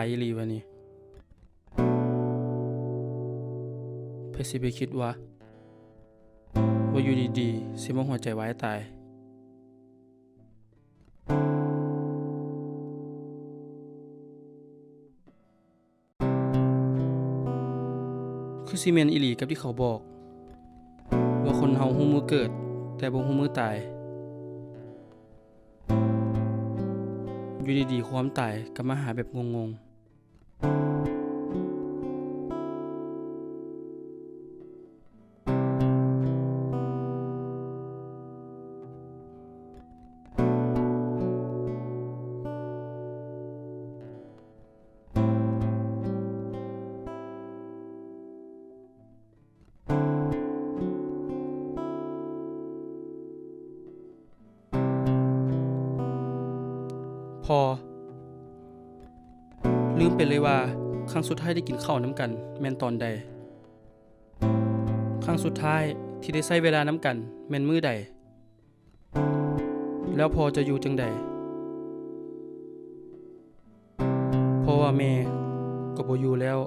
ອີ່ຫຼີວະນີ້. ໃຜຊິໄປຄິດວ່າ ວ່າຢູ່ດີໆ ຊິມາຫົວໃຈວາຍຕາຍ. ຄືຊິແມ່ນອີ່ຫຼີກັບທີ່ເຂົາບອກ ວ່າຄົນເຮົາຮູ້ມື້ເກີດ ແຕ່ບໍ່ຮູ້ມື້ຕາຍ. ຢູ່ດີໆ ຄວາມຕາຍກໍມາຫາແບບງົງໆ. ພໍ່ ລືມໄປເລີຍວ່າ ຄັ້ງສຸດທ້າຍທີ່ກິນເຂົ້ານຳກັນແມ່ນຕອນໃດ? ຄັ້ງສຸດທ້າຍທີ່ໄດ້ໃຊ້ເວລານຳກັນແມ່ນມື້ໃດ? ແລ້ວພໍ່ຈະຢູ່ຈັ່ງໃດ? ເພາະວ່າແມ່ກໍບໍ່ຢູ່ແລ້ວ.